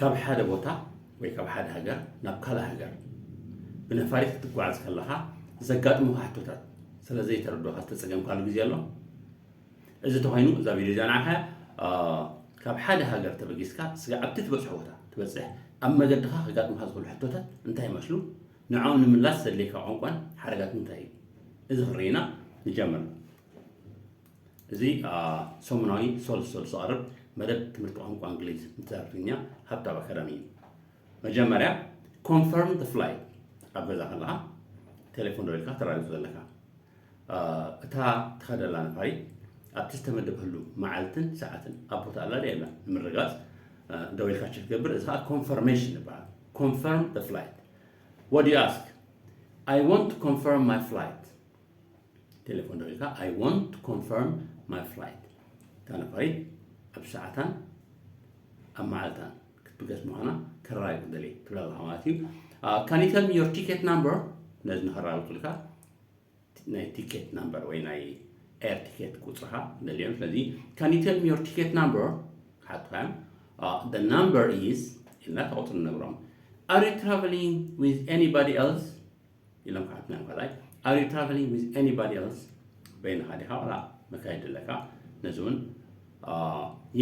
ካብ ሓደ ቦታ ወይ ካብ ሓደ ሃገር ናብ ካልእ ሃገር ብነፋሪት ክትጓዓዝ ከለኻ ዘጋጥሙኻ ሕቶታት ስለ ዘይተረድኡኻ ዝተጸገምካሉ ግዜ ኣሎ። እዚ ተኾይኑ እዛ ቪድዮ እዚኣ ንዓኻ ካብ ሓደ ሃገር ተበጊስካ ስጋዕ ኣብቲ ትበጽሖ ቦታ ትበጽሕ ኣብ መገድኻ ከጋጥሙኻ ዝኽእሉ ሕቶታት እንታይ ይመስሉ ንዕኦም ንምምላስ ዘድልየካ ቋንቋን ሓረጋት እንታይ እዩ? እዚ ክንርኢና ንጀምር። እዚ ሰሙናዊ ሶልስ ሶልስ ዝቐርብ መደብ ትምህርቲ ቋንቋ እንግሊዝ ንትዛረብ ትግርኛ ሃብታብ ኣካዳሚ እዩ። መጀመርያ confirm the flight ኣብ ገዛ ከለኻ ቴሌፎን ደዊልካ ተራሪቱ ዘለካ እታ ትኸደላ ነፋሪት ኣብቲ ዝተመደበሉ መዓልትን ሰዓትን ኣብ ቦታ ኣላ ዶ የላ ንምርጋፅ ደዊልካ ቸክ ትገብር። እዚ ከዓ confirmation ይበሃል። Confirm the flight. What do you ask? I want to confirm my flight. ቴሌፎን ደዊልካ I want to confirm my flight። እታ ነፋሪት ኣብ ሰዓታን ኣብ መዓልታን ክትብገስ ምዃና ከረጋግፅ ደልየ ትብል ኣለኻ ማለት እዩ። Can you tell me your ticket number? ነዚ ንኸረጋግፅልካ ናይ ቲኬት ናምበር ወይ ናይ ኤር ቲኬት ቁፅርኻ ደልዮም። ስለዚ can you tell me your ticket number? ክሓቱኻ እዮም። The number is ኢልና እታ ቁፅሪ ንነግሮም። Are you traveling with anybody else? ኢሎም ክሓቱና እዮም። ካልኣይ Are you traveling with anybody else? በይንኻ ዲኻ ዋላ መካየዲ ኣለካ? ነዚ እውን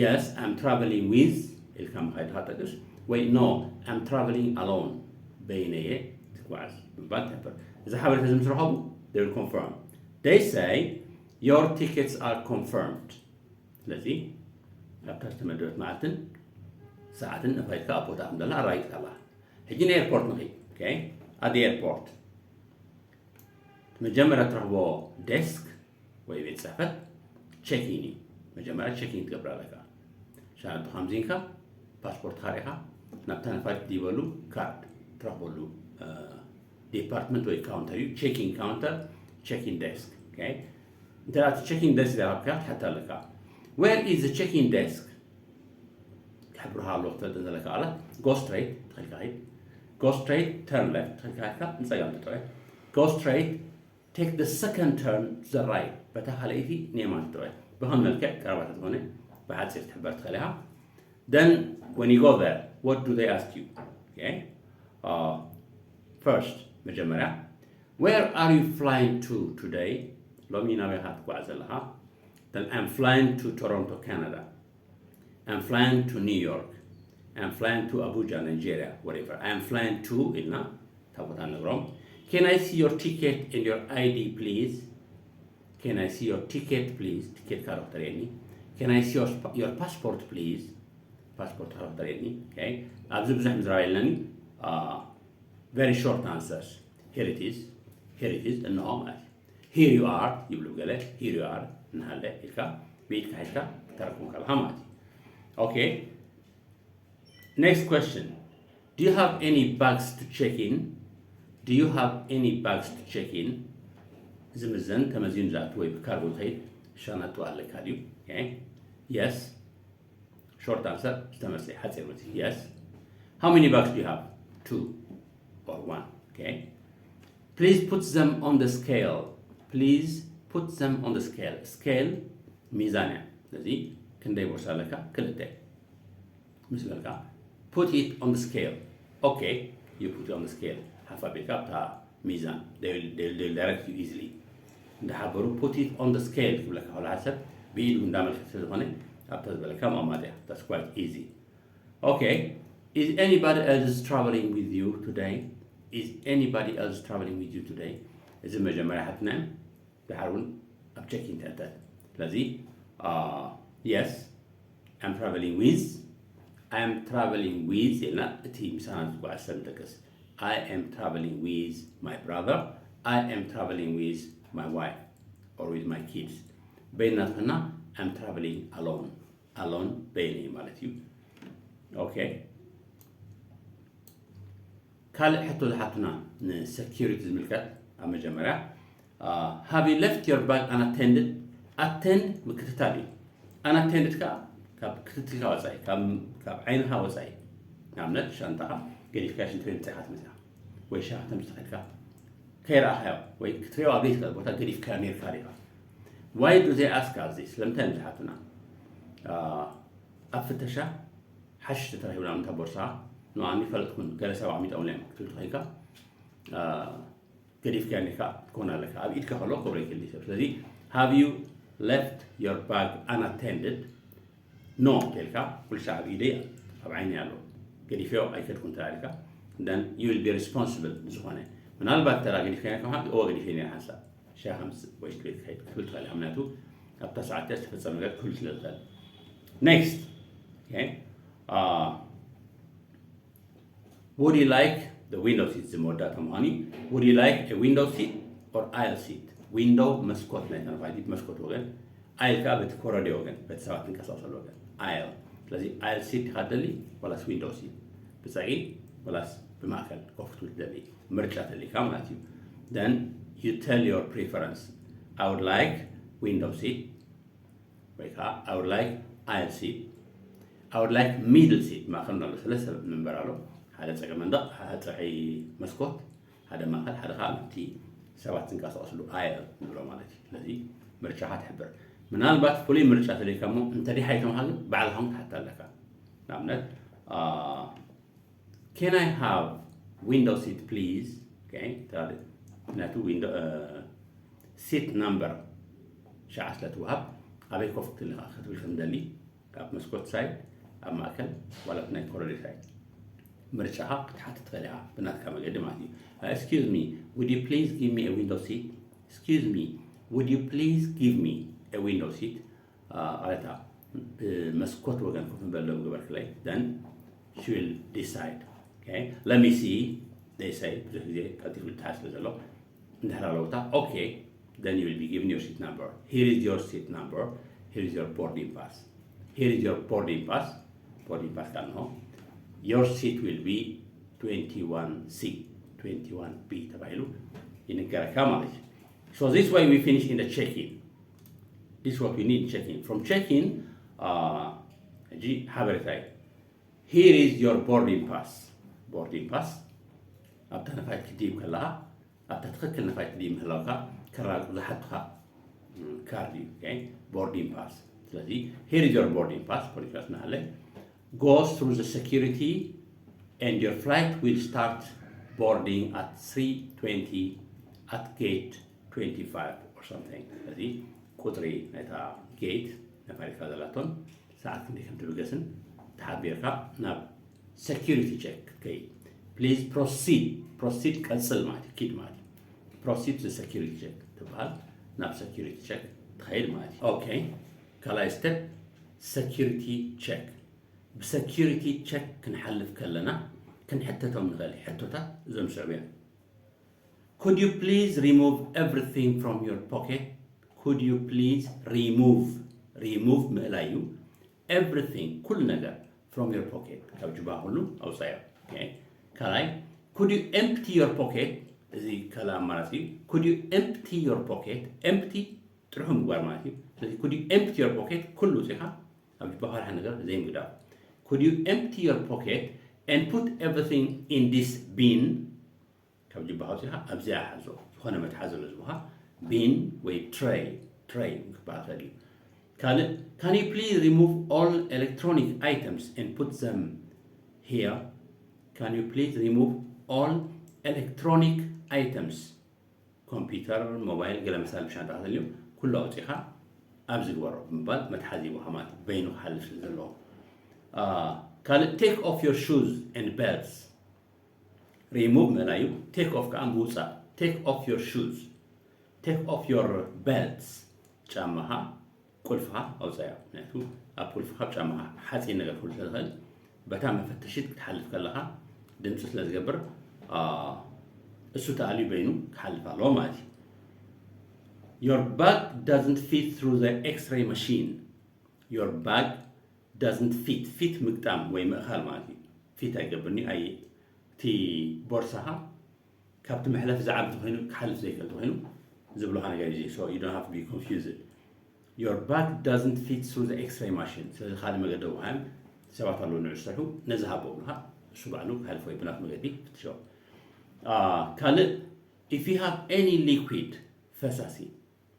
Yes, I'm traveling with ኢልካ ምኻድ ኢኻ ጠቅስ ወይ No, I'm traveling alone በይነየ ትጓዓዝ ምባል ትሕብር። እዚ ሓበሬታ እዚ ምስ ረኸቡ they will confirm. They say your tickets are confirmed. ስለዚ ኣብታ ዝተመደበት መዓልትን ሰዓትን ነፋሪትካ ኣብ ቦታ ከም ዘላ ኣረጋጊጽካ ኣለኻ። ሕጂ ንኤርፖርት ንኺድ። Okay? At the airport መጀመርያ ትረኽቦ ዴስክ ወይ ቤት ፅሕፈት ቼኪን እዩ። መጀመርያ ቼኪን ትገብር ኣለካ። ሻንጣ ከምዚንካ ፓስፖርትካ ሪኢኻ ናብታ ነፋሪት ድይበሉ ካርድ ትረኽበሉ ዲፓርትመንት ወይ ካውንተር እዩ። ቼኪን ካውንተር፣ ቼኪን ዴስክ። እንተ እቲ ቼኪን ዴስክ ዝረኸብካዮ ትሓታ ኣለካ። Where is the check-in desk? ክሕብርካ ኣለዎ ክትፈልጥ ዘለካ ቃላት go straight ትኽልካ ሂድ። Go straight, turn left ትኽልካ ሂድካ ንፀጋም ትጥዑ። Go straight, take the second turn to the right በታ ካልኣይቲ ንየማን ትጥዑ። ብኸም መልክዕ ቀረባ ተዝኾነ ብሓፂር ትሕበር ትኽእል ኢኻ። Then when you go there, what do they ask you? Okay? Uh, first መጀመርያ where are you flying to today? ሎሚ ናበይ ኢኻ ትጓዓዝ ዘለኻ? Then I'm flying to Toronto, Canada. I'm flying to New York. I'm flying to Abuja, Nigeria, whatever. I'm flying to ኢልና እታ ቦታ ንነግሮም። Can I see your ticket and your I D, please? Can I see your ticket, please? ቲኬትካ ዶ ክተርእየኒ? Can I see your, your passport, please? ፓስፖርትካ ዶ ክተርእየኒ? Okay. ኣብዚ ብዙሕ ምዝራብ የለኒ። Very short answers. Here it is. Here it is. እንሆ ማለት እዩ። Here you are ይብሉ ገለ። Here you are እናሃለ ኢልካ ብኢድካ ሒዝካ ክተረክቦም ከለኻ ማለት እዩ። Okay. Next question. Do you have any bags to check in? Do you have any bags to check in? ዝምዘን ተመዚኑ ዝኣቱ ወይ ብካርጎ ዝኸይድ ሻናጡ ኣለካ ድዩ? Okay. Yes. Short answer ዝተመርጸ ሓጺር መልሲ yes. How many bags do you have? Two or one? Okay. Please put them on the scale. Please put them on the scale. Scale ሚዛን እያ። ስለዚ ክንደይ ቦርሳ ኣለካ? ክልተ ምስ በልካ put it on the scale. Okay, you put it on the scale. ሓፍ ኣቢልካ ኣብታ ሚዛን they will, they will, they will direct you easily. እንዳሓበሩ put it on the scale ክብለካ ከሎ ሓደ ሰብ ብኢዱ እንዳመልከተ ስለዝኾነ ኣብታ ዝበለካ ምቕማጥ እያ። That's quite easy. Okay. Is anybody else traveling with you today? Is anybody else traveling with you today? እዚ መጀመርያ ሓትና እዩ። ድሓር እውን ኣብ ቸኪን ትሕተት። ስለዚ yes, I'm traveling with, I'm traveling with ኢልና እቲ ምሳና ዝጓዓዝ ሰብ ንጠቅስ። I am traveling with my brother. I am traveling with my wife or with my kids. በይና ዝኾንና I'm traveling alone. Alone በይነይ ማለት እዩ። Okay. ካልእ ሕቶ ዝሓቱና ንሰኪሪቲ ዝምልከት ኣብ መጀመርያ Have you left your bag unattended? Attend ምክትታል እዩ። Unattended ከዓ ካብ ክትትልካ ወፃኢ፣ ካብ ዓይንኻ ወፃኢ። ንኣብነት ሻንጣኻ ገዲፍካ ሽንቲ ቤት ምፅኻ ትመፅኻ ወይ ሻሂ ተምፅኻ ኢልካ ከይረኣኻዮ ወይ ክትሪኦ ኣብ ዘይትኽእል ቦታ ገዲፍካዮ ነይርካ ዲኻ? Why do they ask us this? ስለምንታይ እዮም ዝሓቱና? ኣብ ፍተሻ ሓሽሽ ተረኺቡ ናብ ምንታ ቦርሳ ንኣኒ ፈለጥኩን ገለ ሰብ ኣሚጦምለይ እዮም ክትብል ትኸይካ ገዲፍካ ኒካ ትኮን ኣለካ ኣብ ኢድካ ከሎ ክብረ ይክል ሰብ ስለዚ have you left your bag unattended no ተልካ ኩሉ ኣብ ኢደይ ኣብ ዓይኒ ኣሎ ገዲፈዮ ኣይከድኩን ተላልካ then you will be responsible ዝኾነ ምናልባት ተራ ገዲፍካ ከማ እወ ገዲፈ ነ ሓንሳብ ሻይ ከምስ ወይ ቤት ከይድ ክብል ትኽእል ምክንያቱ ኣብታ ሰዓት ዝተፈጸመ ነገር ክህሉ ስለ ዝኽእል next okay uh, Would you like the window seat ዝመወዳእታ ምዃኑ እዩ Would you like a window seat or aisle seat window መስኮት ናይ ተነፋይቲት መስኮት ወገን aisle ከዓ በቲ ኮረዴ ወገን በቲ ሰባት ትንቀሳቀሰሉ ወገን aisle ስለዚ aisle seat ዲኻ ትደሊ ወላስ window seat ብፀጊ ወላስ ብማእከል ኮፍ ክትብል ትደሊ ምርጫ ተሊካ ማለት እዩ then you tell your preference I would like window seat ወይ ከዓ I would like aisle seat I would like middle seat ማእከል ኣሎ ሰለስተ መንበር ኣሎ ሓደ ፀገ መንደቕ ሓደ ፀሐይ መስኮት ሓደ ማእከል ሓደ ከዓ እቲ ሰባት ዝንቀሳቀስሉ aisle ንብሎ ማለት እዩ ስለዚ ምርጫኻ ትሕብር ምናልባት ፍሉይ ምርጫ ተለይካ እሞ እንተ ዲሓ ይተምሃሉ ባዕልኻ ክትሓታ ኣለካ ንኣብነት can I have window seat please ምክንያቱ window seat number ሸዓ ስለ ትወሃብ ኣበይ ኮፍ ክትብል ኢኻ ክትብል ከም ደሊ ኣብ መስኮት ሳይድ ኣብ ማእከል ዋላ ናይ ኮረዲ ሳይድ ምርጫኻ ክትሓትት ትኽእል ኢኻ ብናትካ መገዲ ማለት እዩ excuse me would you please give me a window seat excuse me would you please give me a window seat ኣለታ ብመስኮት ወገን ኮፍ ንበል ዶ ግበርክለይ then she will decide okay let me see they say ብዙሕ ግዜ ቀልጢፉ ልትሓዝ ስለ ዘሎ እንድሕር ኣለውታ okay then you will be given your seat number here is your seat number here is your boarding pass here is your boarding pass boarding pass ካልንሆ your seat will be twenty-one C twenty-one B ተባሂሉ ይንገረካ ማለት እዩ so this way we finish in the check-in this is what we need check-in from check-in uh, ሕጂ ሓበሬታ እዩ here is your boarding pass boarding pass ኣብታ ነፋይት ክትድይብ ከለኻ ኣብታ ትኽክል ነፋይት ትድይብ ምህላውካ ከራግጡ ዝሓቱኻ ካርድ እዩ boarding pass ስለዚ here is your boarding pass boarding pass እናሃለ goes through the security and your flight will start boarding at three twenty at gate twenty-five or something ስለዚ ቁፅሪ ናይታ gate ነፋሪትካ ዘላቶን ሰዓት ክንደይ ከም ትብገስን ተሓቢርካ ናብ security check ክትከይድ please proceed proceed ቀፅል ማለት እዩ ኪድ ማለት እዩ proceed to security check ትበሃል ናብ security check ትኸይድ ማለት እዩ okay ካልኣይ step security check ብ security check ክንሓልፍ ከለና ክንሕተቶም ንኽእል ሕቶታት እዞም ዝስዕቡ እዮም Could you please remove everything from your pocket? Could you please remove remove ምእላይ እዩ everything ኩሉ ነገር from your pocket ካብ ጅባ ኩሉ ኣውፃዮ ካልኣይ could you empty your pocket እዚ ካልኣይ ኣማራፂ እዩ could you empty your pocket empty ጥርሑ ምግባር ማለት እዩ ስለዚ could you empty your pocket ኩሉ ውፅኢኻ ኣብ ጅባ ካልሓ ነገር ዘይምግዳፍ could you empty your pocket and put everything in this bin ካብ ጅባኻ ኣውፂኻ ኣብዚኣ ሓዞ ዝኾነ መትሓዚ ኣሎ ዝብኻ ቢን ወይ ትሬይ ትሬይ ክበሃል ይኽእል እዩ ካልእ can you please remove all electronic items and put them here can you please remove all electronic items ኮምፒውተር ሞባይል ገለ መሳል ብሻንጣ ከተልዮም ኩሉ ኣውፂኻ ኣብዚ ግበሮ ብምባል መትሓዚ ይብኻ ማለት እዩ በይኑ ክሓልፍ ስለ ዘለዎ ካልእ take off your shoes and belts remove ምእላይ እዩ take off ከዓ ምውፃእ take off your shoes take off your belts ጫማኻ ቁልፍኻ ኣውፃዮ ምክንያቱ ኣብ ቁልፍኻ ጫማኻ ሓፂን ነገር ክህሉ ስለዝኽእል በታ መፈተሽት ክትሓልፍ ከለኻ ድምፂ ስለ ዝገብር እሱ ተኣልዩ በይኑ ክሓልፍ ኣለዎ ማለት እዩ your bag doesn't fit through the x-ray machine your bag doesn't fit fit ምግጣም ወይ ምእኻል ማለት እዩ fit ኣይገብርኒ ኣይ እቲ ቦርሳኻ ካብቲ መሕለፊ ዝዓቢ ተኮይኑ ክሓልፍ ዘይክእል ተኮይኑ ዝብሉካ ነገር እዩ so you don't have to be confused your bag doesn't fit through the x-ray machine ስለዚ ካልእ መገዲ ውሃም ሰባት ኣለዉ ንዑ ዝሰርሑ ነዚ ሃቦ ብሉካ እሱ ባዕሉ ክሓልፍ ወይ ብናት መገዲ ፍትሾ ካልእ if you have any liquid ፈሳሲ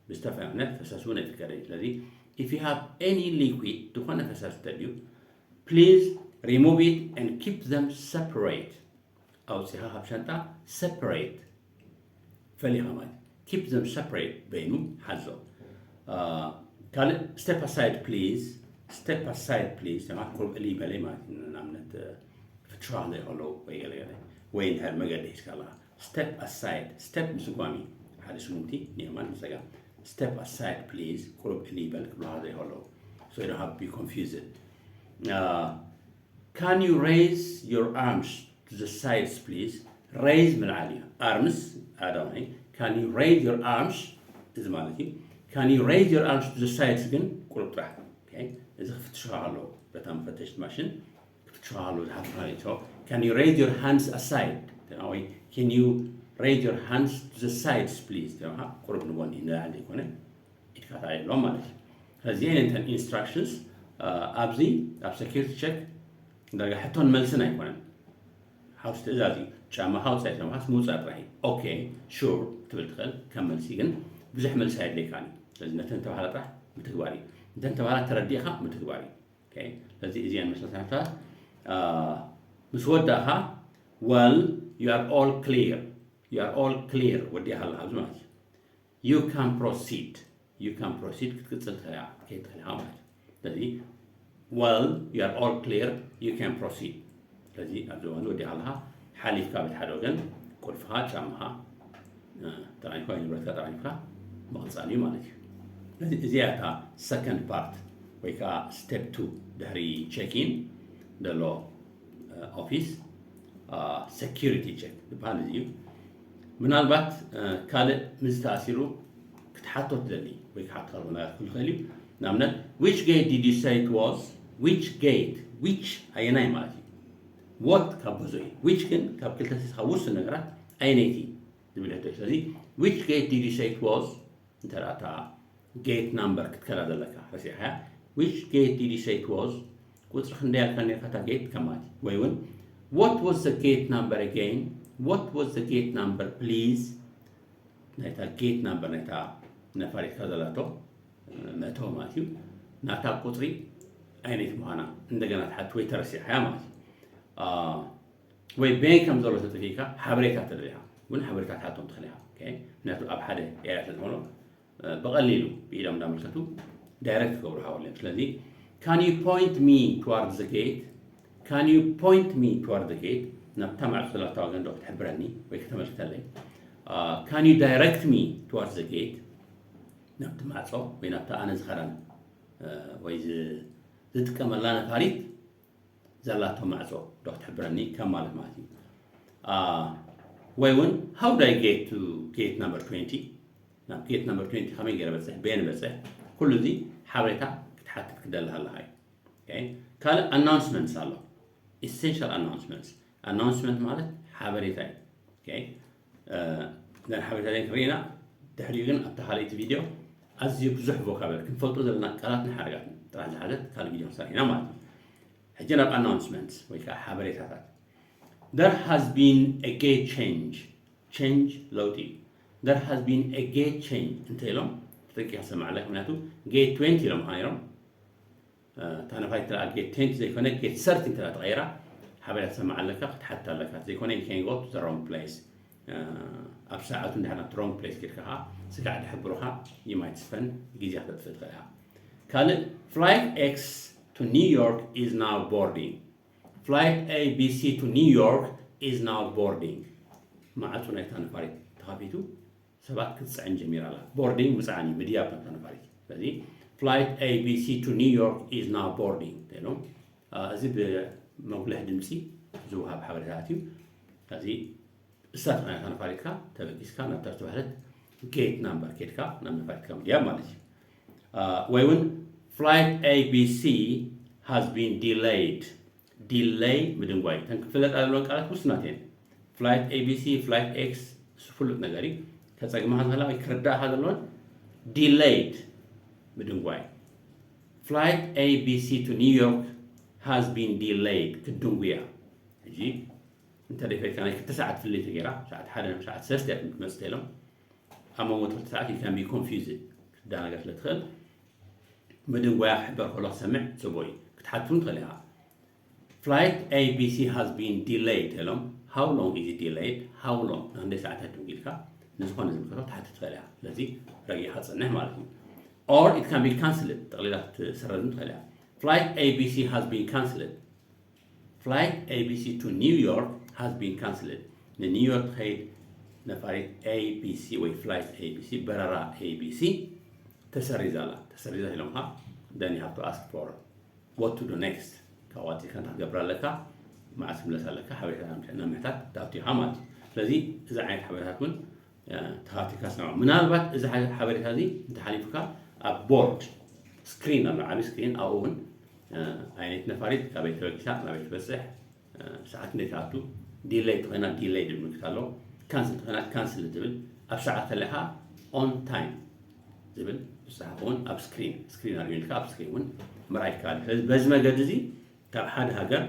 ብዝተፈላለየ ፈሳሲ እውን ኣይፍቀደ እዩ ስለዚ if you have any liquid ዝኾነ ፈሳሲ ተድዩ please Remove it and keep them separate. ኣውፂኻ ካብ ሻንጣ separate ፈሊኻ ማለት keep them separate በይኑ ሓዞ። ካልእ step aside please፣ step aside please ተማ ቁርብ እሊ በለይ ማለት እዩ። ንኣብነት ፍትሻ ዘይከለዉ ወይ ገለ ገለ ወይ እንድሕር መገዲ ሒዝካ ኣለኻ step aside፣ step ምስጓሚ ሓደ ስጉምቲ ንየማን ንፀጋም step aside please ቁርብ እሊ በል ክብልኻ ዘይከለዉ so you don't have to be confused። Can you raise your arms to the sides please? Raise ምልዓል እዩ። Arms ኣዳውናይ can you raise your arms እዚ ማለት እዩ። Can you raise your arms to the sides ግን ቁሩብ ጥራሕ እዚ ክፍትሽኻ ኣለዎ። በታ መፈተሽቲ ማሽን ክትሽኻ ኣለዎ ዝሓፍኻ። Can you raise your hands aside ወይ can you raise your hands to the sides please? ቁሩብ ንጎኒ ንላዕሊ ዘይኮነ ኢድካ ተኣየሎም ማለት እዩ። ስለዚ እተን instructions ኣብዚ ኣብ security check ዳርጋ ሕቶን መልስን ኣይኮነን። ሓውስ ትእዛዝ እዩ። ጫማኻ ውፃእ ኢልካ ምሓስ ምውፃእ ጥራሕ እዩ። Okay sure ትብል ትኽእል ከም መልሲ ግን ብዙሕ መልሲ ኣየድልየካን እዩ። ስለዚ ነተን ተባህላ ጥራሕ ምትግባር እዩ። ነተን ተባህላ ተረዲእኻ ምትግባር እዩ። Okay ስለዚ እዚኣን መሰረታዊ ሕቶታት ምስ ወዳእኻ well you are all clear፣ you are all clear ወዲእኻ ኣለኻ ኣብዚ ማለት እዩ። You can proceed፣ you can proceed ክትቅፅል ትኽእል ኢኻ ክትከይድ ትኽእል ኢኻ ማለት እዩ። ስለዚ well you are all clear you can proceed። ስለዚ ኣብዚ እዋን እዚ ወዲእኻ ኣለኻ ሓሊፍካ በቲ ሓደ ወገን ቁልፍኻ ጫማኻ ተራኒፍካ ወይ ንብረትካ ተራኒፍካ ምቕፃል እዩ ማለት እዩ። ስለዚ እዚኣ እታ second part ወይ ከዓ step two ድሕሪ check in ዘሎ office security check ዝበሃል እዚ እዩ። ምናልባት ካልእ ምስ ተኣሲሩ ክትሓቶ ትደሊ ወይ ክሓትካ ነገር ክህሉ ይኽእል እዩ። ንኣብነት which gate did you say it was? Which gate? Which ኣየናይ ማለት እዩ። What ካብ ብዙሕ እዩ። Which ግን ካብ ክልተ ስስካ ውሱን ነገራት ኣየነይቲ ዝብል ሕቶ እዩ። ስለዚ which gate did you say it was? እንተ ደኣ እታ gate number ክትከላ ዘለካ ረሲዕካያ። Which gate did you say it was? ቁፅሪ ክንደይ ኣልካ ነርካ እታ gate ከማት ወይ እውን what was the gate number again? What was the gate number please? ናይታ gate number ናይታ ነፋሪትካ ዘላቶ መእተዊ ማለት እዩ። ናታ ቁፅሪ ኣይነት ምዃና እንደገና ትሓት ወይ ተረሲዕካያ ማለት እዩ። ወይ በይ ከም ዘሎ ተጠፊእካ ሓበሬታ ተደሊኻ እውን ሓበሬታ ትሓቶም ትኽእል ኢኻ። ምክንያቱ ኣብ ሓደ ኤርያ ስለዝኾኑ ብቐሊሉ ብኢዶም እንዳመልከቱ direct ክገብሩ ሓወሎም። ስለዚ can you point me towards the gate? Can you point me towards the gate? ናብታ ማዕጾ ዘላታ ወገን ዶ ክትሕብረኒ ወይ ከተመልክተለይ? Can you direct me towards the gate? ናብቲ ማዕጾ ወይ ናብታ ኣነ ዝኸዳን ወይ ዝጥቀመላ ነፋሪት ዘላቶ ማዕጾ ዶ ክትሕብረኒ ከም ማለት ማለት እዩ። ወይ እውን how do I get to gate number twenty? ናብ gate number twenty ከመይ ገይረ በፅሕ በየን በፅሕ? ኩሉ እዚ ሓበሬታ ክትሓትት ክደልህ ኣለካ እዩ። ካልእ announcements ኣሎ። Essential announcements፣ announcement ማለት ሓበሬታ እዩ። ነን ሓበሬታ ዘን ክርኢና ድሕሪኡ ግን ኣብታ ካልኣይቲ ቪድዮ ኣዝዩ ብዙሕ vocabulary ክንፈልጦ ዘለና ቃላትን ሓረጋትን ጥራሕ ዝሓዘት ካልእ ቪድዮ ክንሰርሕ ኢና ማለት እዩ። ሕጂ ናብ announcements ወይ ከዓ ሓበሬታታት። There has been a gate change። Change ለውጢ እዩ። There has been a gate change እንተ ኢሎም ተጠንቂኻ ሰማዕ ኣለካ። ምክንያቱ gate twenty ኢሎም ነይሮም። እታ ነፋሪት እንተ gate twenty ዘይኮነ gate thirty እንተ ተቐይራ ሓበሬታ ትሰማዕ ኣለካ፣ ክትሓትት ኣለካ። ዘይኮነ you can go to the wrong place። ኣብ ሰዓቱ እንድሕር ናብቲ wrong place ኬድካ ከዓ ስጋዕ ድሕብሩኻ you might spend ግዜ ክተጥፍእ ትኽእል ኢኻ። ካልእ flight X to New York is now boarding። Flight A B C to New York is now boarding። ማዕጾ ናይታ ነፋሪት ተኸፊቱ ሰባት ክትፅዕን ጀሚራ ኣላ። Boarding ምፅዓን እዩ ምድያብ ናብታ ነፋሪት። ስለዚ flight A B C to New York is now boarding ኢሎም እዚ ብመጉልሕ ድምፂ ዝወሃብ ሓበሬታታት እዩ። ስለዚ እሳ ዝኾነ ነፋሪትካ ተበጊስካ ናብታ ዝተባህለት gate number ኬድካ ናብ ነፋሪትካ ምድያብ ማለት እዩ። ወይ እውን flight A B C has been delayed። Delay ምድንጓይ። እተን ክፍለጣ ዘለወን ቃላት ውስናት እየን። Flight A B C፣ flight X እሱ ፍሉጥ ነገር እዩ። ከፀግመኻ ዝኽእላ ወይ ክርዳእኻ ዘለወን delayed ምድንጓይ። Flight A B C to New York has been delayed፣ ክትድንጉያ። ሕጂ እንተ ደፈካ ናይ ክልተ ሰዓት ፍልይቲ ገይራ ሰዓት ሓደ ሰዓት ሰለስተ ክትመፅእ ኢሎም ኣብ መንጎ ክልተ ሰዓት you can be confused። ክዳ ነገር ስለ ትኽእል ምድንጓያ ክሕበር ከሎ ክሰምዕ ፅቡቅ እዩ። ክትሓትም ትኽእል ኢኻ። Flight A B C has been delayed ኢሎም። How long is it delayed? How long? ንክንደይ ሰዓታት ደንጊልካ ንዝኾነ ዝምልከቶ ትሓትት ትኽእል እያ። ስለዚ ረጊኻ ጽንሕ ማለት እዩ። Or it can be cancelled፣ ጠቕሊላ ክትሰረዝ ትኽእል እያ። Flight A B C has been cancelled. Flight A B C to New York has been cancelled. ንኒውዮርክ ትኸይድ ነፋሪት A B C ወይ flight A B C፣ በረራ A B C ተሰሪዛ ኣላ። ተሰሪዛ ኢሎምካ፣ then you have to ask for what to do next። ካብ ቀፂልካ እንታይ ክትገብር ኣለካ፣ መዓስ ክትምለስ ኣለካ፣ ሓበሬታ ናብ ምሕታት ዳውት ኢኻ ማለት እዩ። ስለዚ እዚ ዓይነት ሓበሬታት እውን ተኻቲካ ስምዖ። ምናልባት እዚ ሓበሬታ እዚ እንተሓሊፉካ፣ ኣብ ቦርድ ስክሪን ኣሎ፣ ዓብዪ ስክሪን፣ ኣብኡ እውን ዓይነት ነፋሪት ካበይ ተበጊሳ ናበይ ትበፅሕ፣ ሰዓት እንዴት ኣቱ፣ ዲሌይ ተኾይና ዲሌይ ድብል ምልክት ኣሎ፣ ካንስል ተኾይና ካንስል ድብል፣ ኣብ ሰዓት ተለኻ on time ዝብል ብፅሓፍ እውን ኣብ ስክሪን ስክሪን ኣርዩ ኢልካ ኣብ ስክሪን እውን ምርኣይ ይከኣል። ስለዚ በዚ መገዲ እዚ ካብ ሓደ ሃገር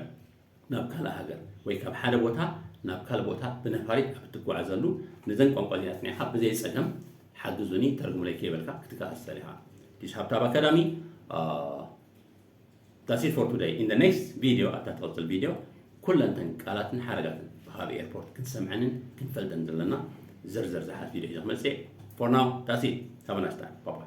ናብ ካልእ ሃገር ወይ ካብ ሓደ ቦታ ናብ ካልእ ቦታ ብነፋሪት ኣብ እትጓዓዘሉ፣ ነዘን ቋንቋ እዚኣ ኣፅኒዕካ ብዘይ ፀገም ሓግዙኒ ተርጉሙለይ ከይበልካ ክትንቀሳቐስ ትኽእል ኢኻ። ኣዲስ ሃብታብ ኣካዳሚ። That's it for today. In the next video፣ ኣብታ ትቕፅል ቪድዮ፣ ኩለን እተን ቃላትን ሓረጋትን ብካብ ኤርፖርት ክንሰምዐንን ክንፈልጠን ዘለና ዝርዝር ዝሓዝ ቪድዮ ሒዘ ክመፅእ። For now, that's it. Have a nice time. Bye bye.